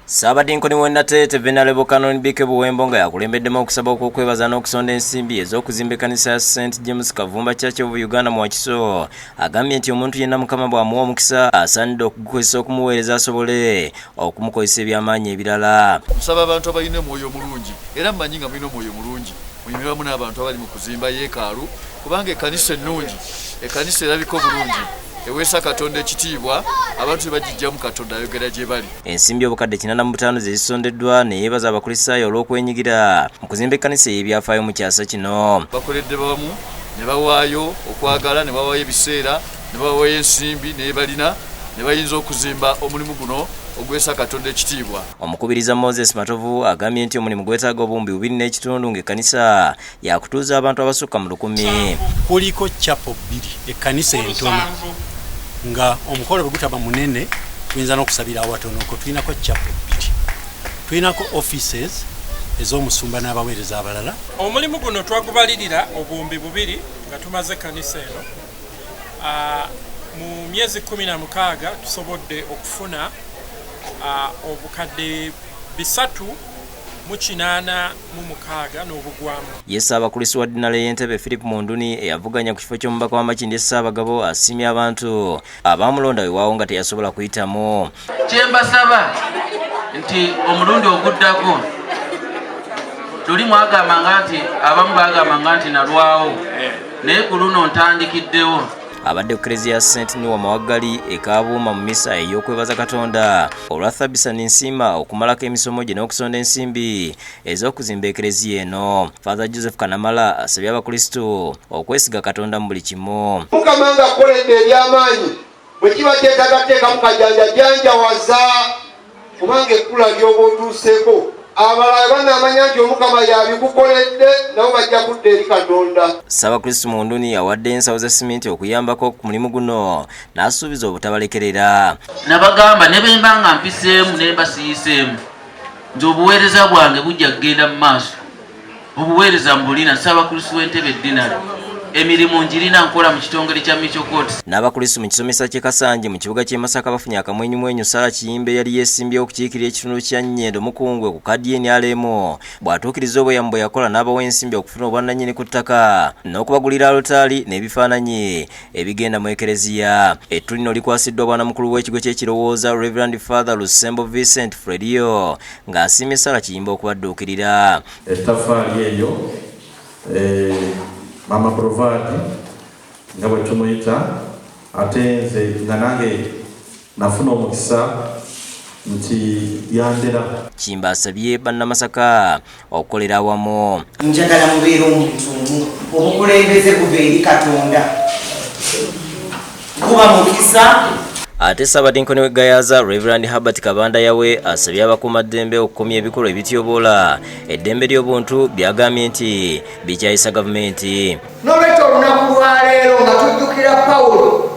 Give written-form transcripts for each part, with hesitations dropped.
Ssaabadinkoni w'e Nateete Venerable Canon BK Buwembo nga yakulembeddemu okusaba okw'okwebaza n'okusonda ensimbi ez'okuzimba ekkanisa ya St James Kavumba Church of Uganda mu Wakiso agambye nti omuntu yenna Mukama bw'amuwa omukisa asaanidde okugukozesa okumuweereza asobole okumukozesa eby'amaanyi ebirala. Nsaba abantu abalina omwoyo omulungi era mmanyi nga mulina omwoyo omulungi muyimirire wamu n'abantu abali mu kuzimba yeekaalu kubanga ekkanisa ennungi, ekkanisa erabika obulungi eweesa Katonda ekitiibwa, abantu tebagijjamu Katonda ayogera gye bali. Ensimbi obukadde 85 ze zisondeddwa ne yeebaza Abakristaayo olw'okwenyigira mu kuzimba ekkanisa ey'ebyafaayo mu kyasa kino. Bakoledde wamu ne bawaayo okwagala, ne bawaayo ebiseera, ne bawaayo ensimbi ne balina ne bayinza okuzimba omulimu guno ogwesa Katonda ekitiibwa. Omukubiriza Moses Matovu agambye nti omulimu gwetaaga obuwumbi 2.5 ng'ekkanisa yakutuuza abantu abasukka mu 1000. Kuliko chapel 2, ekkanisa entono nga omukolo bwe gutaba munene tuyinza n'okusabira awatonoko. Tulinako chapel 2, tulinako offices ez'omusumba n'abaweereza abalala. Omulimu guno twagubalirira obuwumbi 2 nga tumaze ekkanisa eno. Mu myezi 16 tusobodde okufuna obukadde 386 n'obugwamu. Ye Ssaabakristu wa Ddinale y'Entebe Philip Munduni eyavuganya ku kifo ky'omubaka wa Makindye Ssaabagabo asiimye abantu abaamulonda weewaawo nga teyasobola kuyitamu. Kye mbasaba nti omulundi oguddako luli mwagambanga nti abamu bagambanga nti nalwawo, naye ku luno ntandikiddewo. Abadde ku Klezia ya St Noah Mawaggali e Kabuuma mu misa ey'okwebaza Katonda olwa Thabisa Ninsiima okumalako emisomo gye n'okusonda ensimbi ez'okuzimba Eklezia eno. Father Joseph Kanamala asabye Abakristu okwesiga Katonda mu buli kimu. Mukama nga akoledde eby'amaanyi, bwe kiba kyetaaga teekamu kajanja janjawaza, kubanga ekkula ly'oba otuuseeko abalala banaamanya nti Omukama yabikukoledde, nabo bajja kudda eri Katonda. Ssaabakristu Munduni awadde ensawo za siminti okuyambako ku mulimu guno n'asuubiza obutabalekerera. Nabagamba ne bwe mba nga mpiseemu ne mba siyiseemu, nze obuweereza bwange bujja kugenda mu maaso. Obuweereza mbulina, Ssaabakristu w'Entebe Ddinale, emirimu ngirina nkola mu kitongole kya Mitchell Courts. N'abakristu mu kisomesa ky'e Kasanje mu kibuga ky'e Masaka bafunye akamwenyumwenyu Sarah Kiyimba eyali yeesimbyewo okukiikirira ekitundu kya Nyendo Mukungwe ku kaadi y'NRM bw'atuukiriza obweyamo bwe yakola n'abawa ensimbi okufuna obwannannyini ku ttaka n'okubagulira alutaali n'ebifaananyi ebigenda mu Ekereziya. Ettu lino likwasiddwa bwanamukulu w'ekigo ky'Ekirowooza Reverend Father Lusembo Vincent Fredio ng'asiimye Sarah Kiyimba okubadduukirira. Ettaffaali eryo Maama Brovad nga bwe tumuyita, ate nze nga nange nafuna omukisa nti yandera. Kiyimba asabye bannamasaka okukolera awamu. Njagala mubeere omuntu omu, obukulembeze buva eri Katonda, guba mukisa. Ate Ssaabadinkoni w'e Gayaza Reverend Herbert Kabanda Yawe asabye abakuumaddembe okukomya ebikolwa ebityoboola eddembe ly'obuntu by'agambye nti bikyayisa gavumenti. N'olwekyo olunaku lwaleero nga tujjukira Pawulo,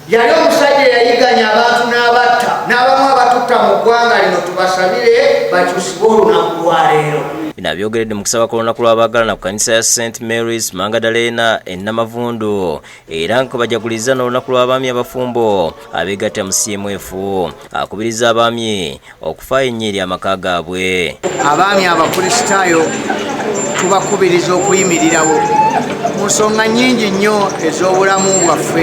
yali omusajja eyayiganya abantu n'abatta, n'abamu abatutta mu ggwanga lino, tubasabire bakyusibwe olunaku lwaleero. Bino abyogeredde mu kusaba kw'olunaku lw'abaagalana ku kkanisa ya St Mary's Mangadalena e Namavundu, era nga bajaguliza n'olunaku lw'abaami abafumbo abeegatta mu CMF. Akubiriza abaami okufaayo ennyo eri amaka gaabwe. Abaami Abakristaayo tubakubiriza okuyimirirawo mu nsonga nnyingi nnyo ez'obulamu bwaffe.